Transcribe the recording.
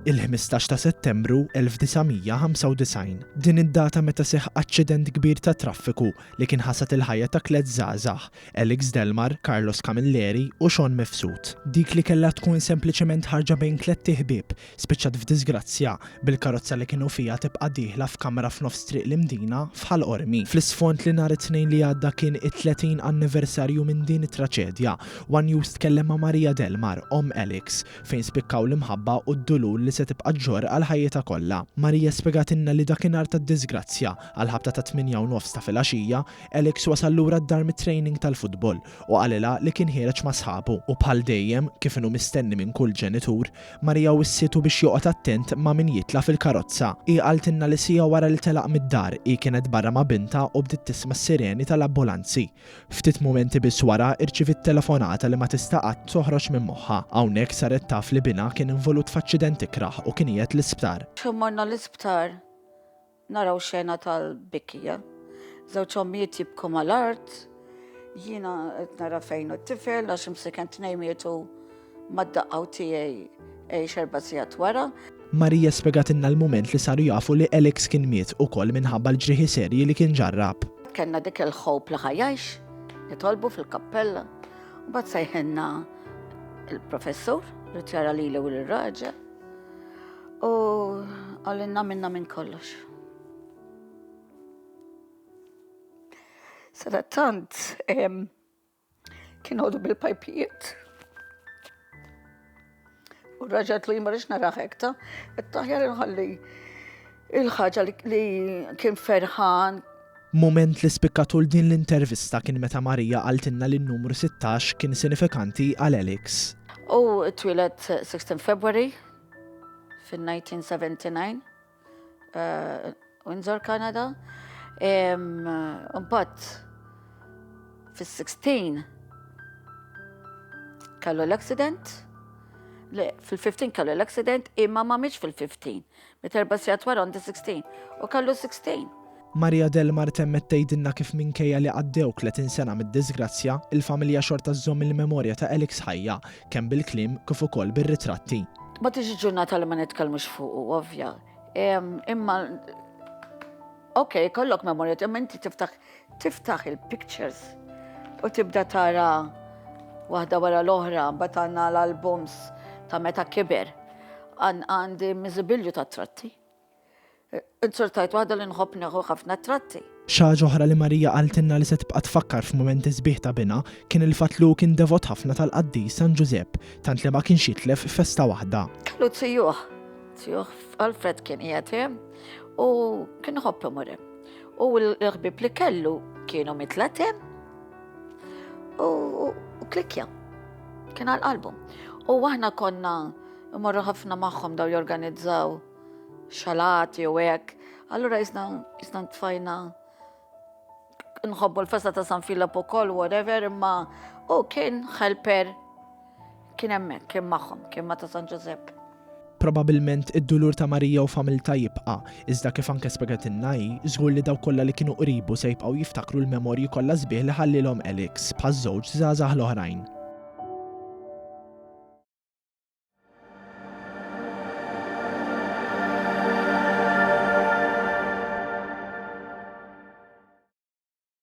Il-15 ta' Settembru 1995. Din id-data meta seħħ aċċident kbir ta' traffiku li kien ħasad il-ħajja ta' tliet żgħażagħ, Alex Delmar, Carlos Camilleri u Sean Mifsud. Dik li kellha tkun sempliċement ħarġa bejn tlett iħbieb, spiċċat f'diżgrazzja, bil-karozza li kienu fiha tibqa' dieħla f'kamra f'nofs Triq l-Imdina, f'Ħal Qormi. Fl-isfond li nhar it-Tnejn li għadda kien it-30 anniversarju minn din it-traċedja, one News tkellem ma' Maria Delmar, omm Alex, fejn spikkaw l-imħabba u d-dulur li se tibqa' ġġorr għal ħajjitha kollha. Maria spjegatilna li dakinhar tad-diżgrazzja, għall-ħabta tat-tmienja u nofs ta' filgħaxija, Alex wasal lura d-dar mit-training tal-futbol u qalilha li kien ħiereġ ma' sħabu u bħal dejjem, kif inhu mistenni minn kull ġenitur, Maria wissietu biex joqgħod attent ma' min jitla' fil-karozza. Hi qaltilna li siegħa wara li telaq mid-dar, hi kienet barra ma' bintha u bdiet tisma' s-sireni tal-ambulanzi. Ftit mumenti biss wara irċiviet telefonata li ma tista' qatt toħroġ minn moħħha. Hawnhekk saret taf li binha kien involut f'aċċident ikrah u kien qiegħed l-isptar. Xi morna l-isptar naraw xena tal-bikija. Żewġ ommijiet jibku mal-art, jiena qed nara fejn hu t-tifel għax imsiken tnejn mietu mad-daqqa u tiegħi għix erba' sigħat wara. Maria spjegatilna l-mument li saru jafu li Alex kien miet ukoll minħabba l-ġrieħi serji li kien ġarrab. Kellna dik il-hope li ħa jgħix, nitolbu fil-kappella, u mbagħad sejħilna il-professur li jara lili u lir-raġel u qalilna minna minn kollox. Sadattant, Kien għodu bil-pajpijiet. U raġat li ma rridx naraħ hekk ta' aħjar inħalli il-ħaġa li kien ferħan. Mument li spikka tul din l-intervista kien meta Maria qaltilna li n-numru 16 kien sinifikanti għal Alex. U twieled 16 February fin-1979. Eh, Windsor, Canada. Mbagħad fis-16 kellu l-accident. Le, fil-15 kellu l-accident imma ma mhix fil-15. Meta erba' sigħat wara on the 16 u kellu 16. Maria Delmar temmet tgħidilna kif minkejja li għaddew 30 sena mid-diżgrazzja, il-familja xorta żżomm il-memorja ta' Alex ħajja, kemm bil-kliem kif ukoll bir-ritratti. Ma tiġi ġurnata li ma nitkellmux fuqu, ovvja. Imma ok, kollok memorja, imma inti tiftaħ tiftaħ il-pictures u tibda tara waħda wara l-oħra, mbagħad għandna l-albums ta' meta kiber. Għandi miżibilju ta' tratti. Inzurtajt waħda li nħobb nieħu ħafna tratti. Xi ħaġa oħra li Marija qaltilna li se tibqa' tfakkar f'mumenti sbieħ ta' binha kien il-fatt li hu kien devot ħafna tal-qaddis San Ġużepp, tant li ma kienx jitlef festa waħda. Kellu zijuh, zijuh Alfred kien qiegħed hemm u kien iħobb imur hemm. U l-ħbieb li kellu kienu mitlat hemm u klikja. Kien għal qalbu. U aħna konna imorru ħafna magħhom daw jorganizzaw xalati u hekk. Allura jisna jisna ntfajna nħobbu l-festa ta' San Filip ukoll whatever, imma u kien helper kien hemmhekk, kien magħhom, kien ma' ta' San Ġużepp. Probabilment id-dulur ta' Marija u familtha jibqa', iżda kif anke spjegatilna hi, żgur li dawk kollha li kienu qribu se jibqgħu jiftakru l-memorji kollha sbieħ li ħallielhom Alex, bħaż-żewġ żgħażagħ l-oħrajn.